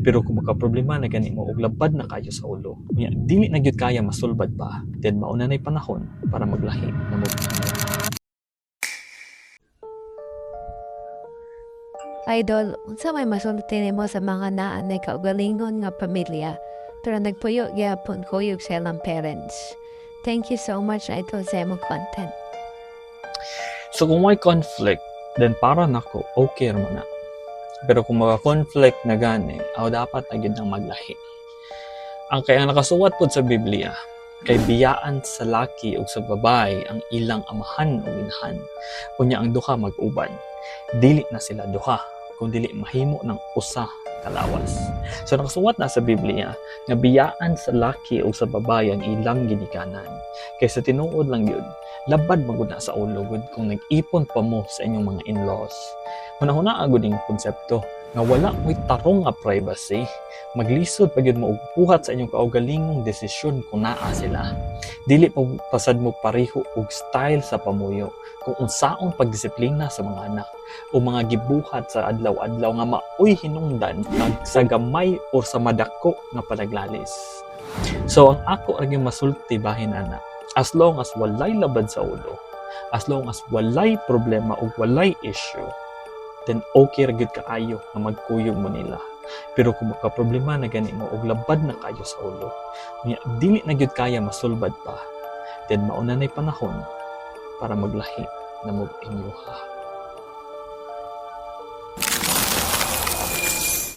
Pero kung makaproblema na gani mo og labad na kayo sa ulo, unya dili na gyud kaya masulbad pa, then mauna na'y panahon para maglahi na mo. Idol, unsa may masulti nimo sa mga naa nay kaugalingon nga pamilya pero nagpuyo gyapon kuyog sa ilang parents? Thank you so much, idol, sa imong content. So kung may conflict, then para nako okay ra man na. Pero kung maka-conflict na gani, aw dapat na gyud nang maglahi. Ang kaya nakasuwat pod sa Biblia, kay biyaan sa laki ug sa babae ang ilang amahan ug inahan. Unya ang duha mag-uban. Dili na sila duha, kung dili mahimo ng usa kalawas. So nakasuwat na sa Biblia nga biyaan sa laki ug sa babae ang ilang ginikanan. Kay sa tinuod lang gyud, labad magud na sa ulo gud kung nag-ipon pa mo sa inyong mga in-laws. Hunahuna gud ning konsepto nga wala mo'y tarong nga privacy, maglisod pa gyud mo og buhat sa inyong kaugalingong desisyon kung naa sila. Dili pa pasad mo pareho og style sa pamuyo, kung unsaon pagdisiplina sa mga anak o mga gibuhat sa adlaw-adlaw nga maoy hinungdan sa gamay o sa madako nga panaglalis. So ang ako ra gyud masulti bahin ana, as long as walay labad sa ulo, as long as walay problema o walay issue, then okay ra gyud kaayo nga magkuyog mo nila. Pero kung makaproblema na gani mo og labad na kayo sa ulo, unya dili na gyud kaya masulbad pa, then mauna na'y panahon para maglahi na mo inyoha.